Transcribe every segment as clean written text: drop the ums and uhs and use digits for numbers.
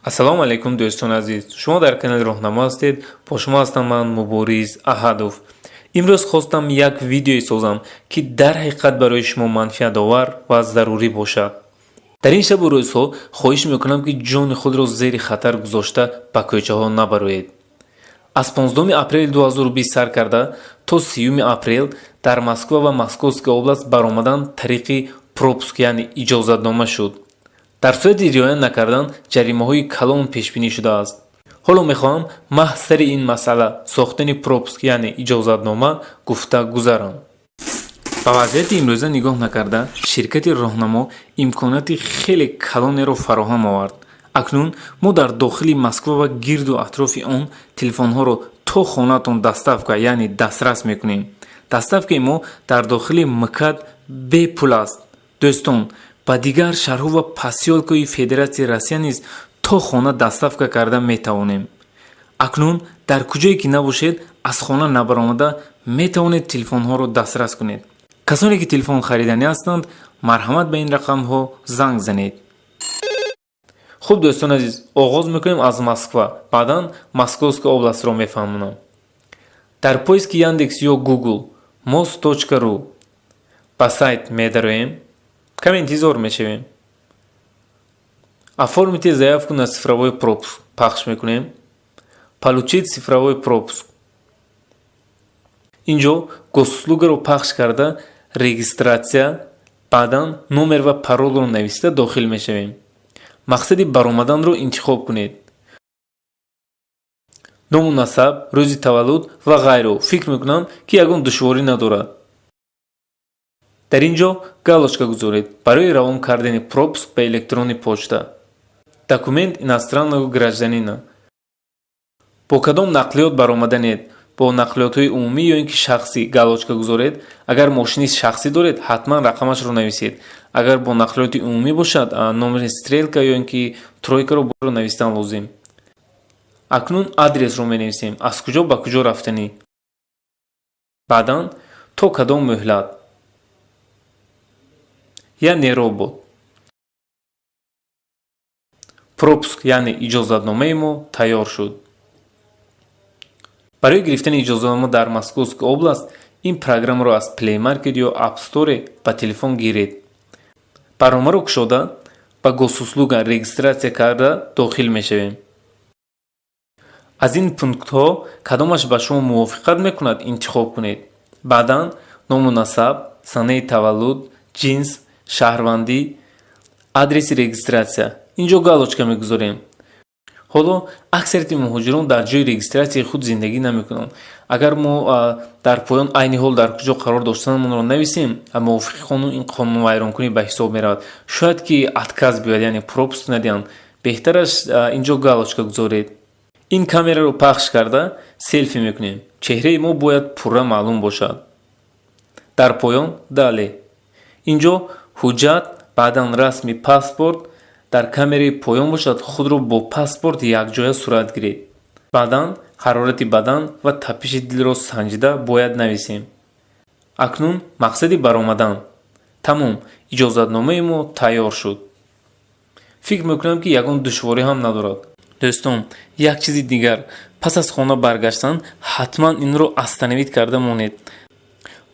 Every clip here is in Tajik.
Ассалому алайкум, дӯстони азиз! Шумо дар канали Роҳнамо ҳастед. Бо шумо ҳастам ман, Мубориз Аҳадов. Имрӯз хостам як видеое созам, ки дар ҳақиқат барои шумо манфиатовар ва зарурӣ бошад. Дар ин шабу рӯзҳо хоҳиш мекунам, ки ҷони худро зери хатар гузошта, ба кӯчаҳо набароед. Аз 15 апрели 2020 сар карда то 30 апрел дар Москва ва Московская область баромадан тариқи пропуск, яъне иҷозатнома шуд. Дар сурати риоя накардан ҷаримаҳои калон пешбинӣ шудааст. Ҳоло мехоҳам маҳз сари ин масъала, сохтани пропуск, яъне иҷозатнома, гуфта гузарам. Ба вазъияти имрӯза нигоҳ накарда, ширкати Роҳнамо имконияти хеле калонеро фароҳам овард. Акнун мо дар дохили Москва ва гирду атрофи он телефонҳоро то хонаатон доставка, яъне дастрас мекунем. Доставкаи мо дар дохили МКАД бепул аст. Дӯстон, ба дигар шаҳрҳо ва посёлкаҳои Федератсияи Россия низ то хона доставка карда метавонем. Акнун дар куҷое ки набошед, аз хона набаромада метавонед телефонҳоро дастрас кунед. Касоне ки телефон хариданӣ ҳастанд, марҳамат, ба ин рақамҳо занг занед. Хуб, дӯстони азиз, оғоз мекунем аз Москва, баъдан Московская областро мефаҳмонам. Дар поиски Яндекс ё Гугл mos.ru ба сайт медароем. Каме интизор мешавем. «Оформите заявку на цифровой пропуск» пахш мекунем. «Получить цифровой пропуск». Инҷо «Госуслугаро» пахш карда, «Регистрация», баъдан номер ва паролро нависта дохил мешавем. Мақсади баромаданро интихоб кунед: ному насаб, рӯзи таваллуд ва ғайро. Фикр мекунам, ки ягон душворӣ надорад. Дар ин ҷо галочка гузоред барои равон кардани пропуск ба электронный почта. «Документ иностранного гражданина». Бо кадом нақлиёт баромаданед: бо нақлиётҳои умумӣ ё ин ки шахсӣ, галочка гузоред. Агар мошини шахсӣ доред, ҳатман рақамашро нависед. Агар бо нақлиёти умумӣ бошад, номери стрелка ё ин ки тройкаро навистан лозим. Акнун адресро менависем, аз куҷо ба куҷо рафтанӣ, баъдан то кадом муҳлат. Я не робот. Пропуск, яъне иҷозатномаи мо тайёр шуд. Барои гирифтани иҷозатнома дар Московская область ин программаро аз Play Market ё App Store ба телефон гиред. Барномаро кушода, ба «Госуслуга», «Регистрация» карда дохил мешавем. Аз ин пунктҳо кадомаш ба шумо мувофиқат мекунад, интихоб кунед. Баъдан ному насаб, санаи таваллуд, ҷинс, шаҳрвандӣ, адреси регистрация. Инҷо галочка мегузорем. Ҳоло аксарияти муҳоҷирон дар ҷои регистратсияи худ зиндагӣ намекунанд. Агар мо дар поён айни ҳол дар куҷо қарор доштанамонро нависем, мувофиқи қонун ин қонунвайронкунӣ ба ҳисоб меравад. Шояд ки отказ биёяд, яъне пропуск надиҳанд. Беҳтараш инҷо галочка гузоред. Ин камераро пахш карда, селфи мекунем. Чеҳраи мо бояд пурра маълум бошад. Дар поён «Далее». Инҷо ҳуҷҷат, баъдан расми паспорт дар камераи поён бошад, худро бо паспорт якҷоя сурат гиред. Баъдан ҳарорати бадан ва тапиши дилро санҷида бояд нависем. Акнун мақсади баромадан. Тамом, иҷозатномаи мо тайёр шуд. Фикр мекунам, ки ягон душворӣ ҳам надорад. Дӯстон, як чизи дигар: пас аз хона баргаштан ҳатман инро остановить карда монед.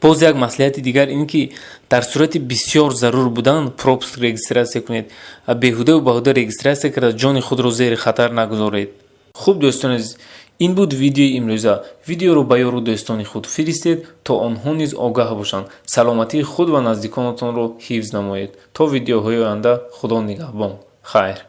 Боз як маслиҳати дигар ин ки дар сурати бисёр зарур будан пропуск регистрация кунед. Беҳудаву баҳуда регистрация карда, ҷони худро зери хатар нагузоред. Хуб, дӯстони азиз, ин буд видеои имрӯза. Видеоро ба ёру дӯстони худ фиристед, то онҳо низ огаҳ бошанд. Саломатии худ ва наздиконатонро ҳифз намоед. То видеоҳои оянда, Худо нигаҳбон, хайр.